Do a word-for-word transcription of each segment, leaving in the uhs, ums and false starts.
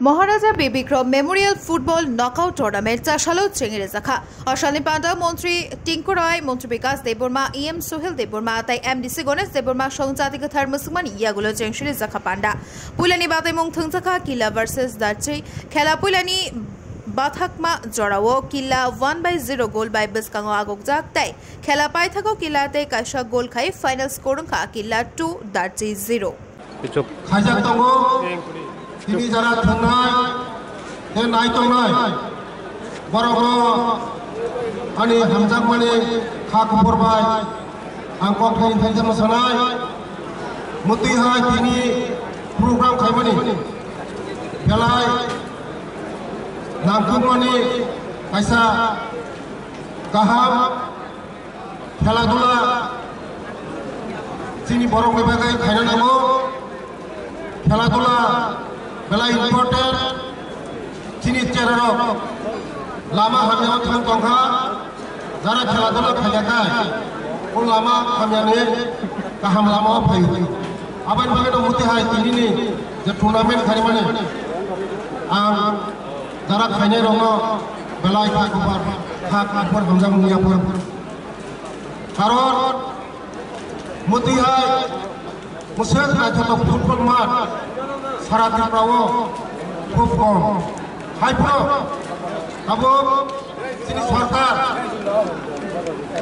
Maharaja Bibikrom Memorial Football Knockout Tournament chasalo chengri jakha. Asalni panda Montri Tinku Roy, Montri Bikas Debbarma, E M Sohil Debbarma, tai M D C Ganesh Debbarma song jati kwthar musukmani yagulo chengri jakha panda. Puilani batai mung thwngjakha Killa versus Darchi. Khela puilani bathakma jorao Killa one by zero goal bai bwskango agokjak tai khela paithago Killa tei kaisa goal khai final score wngkha Killa two, Darchi zero. Kichuk. Khaijak tongo, tini jara thwngnai, tei nai tongnai, borokno ani hamjakmani kha khobor bai ang kok thani thansa mwsanai, mwtwi hai tini program khaimani belai nangkukmani kaisa kaham. Khela dula chini borokni bagwi khaina nango. Khela dula belai important. Chini cherarok lama hamyao thang tongkha. Jara khela dula khaiyakhai, o lama hamyani kaham lamao phaio. Aboni bagwi no mwtwi hai tinini je tournament khaimani ang jara khainairokno belai kha khobor, kha khobor hamjakmung yapha. Karon mwtwi hai mwswk naithotok football math sara Tripura o khub kom. Hai phano tabuk chini sorkar,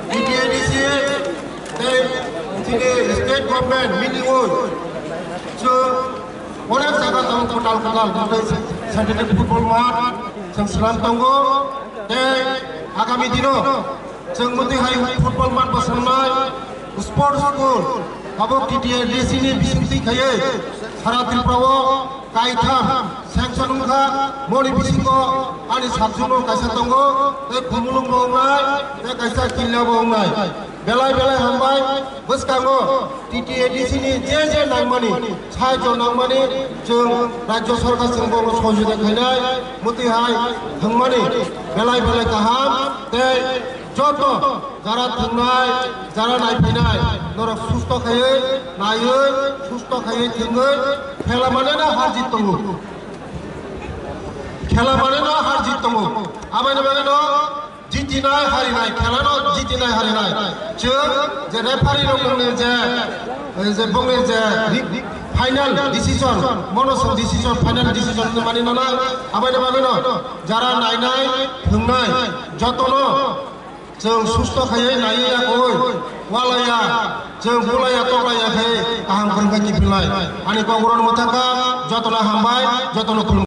T T A D C tei chini state government mini oi chwng onek jaga tongo kwtal kwtal, tei synthetic football math chwng slam tongo. Tei agami dino chwng mwtwi hai football math bwswngnai, sports school, abo T T A D C ni bisingtwi khaiwi sara Tripura o kaitham sanction wngkha. Moni bisingo ani subject no kaisa tongo, tei Khumulwng bo wngnai, tei kaisa Killa bo wngnai. Belai belai hambai. Bwskango T T A D C ni je je nangmani, sahajyo nangmani, chwng Rajya Sarkar chwng bono sohojogita khainai, mwtwi hai thwngmani belai belai kaham. Tei joto jara thwngnai, jara naiphainai, norok susto khaiwi naiwi, susto khaiwi thwngwi, khela mane no har jit tongo. Khela mane no har jit tongo. Aboni bagwi no jitinai harinai, khela no jitinai harinai. Chwng je referee rok ni je, je bongni je final decision, mono song decision, final decision ni mani nana, abai na mani no, jara nainai, thwngnai, jotono chwng susto khaiwi naiwi yakoi, walaya, chwng bulaya, toklaya khai kaham khwrwng khe kiphilnai. Ani kok oro no mwthangkha, jotono hambai, jotono khulum.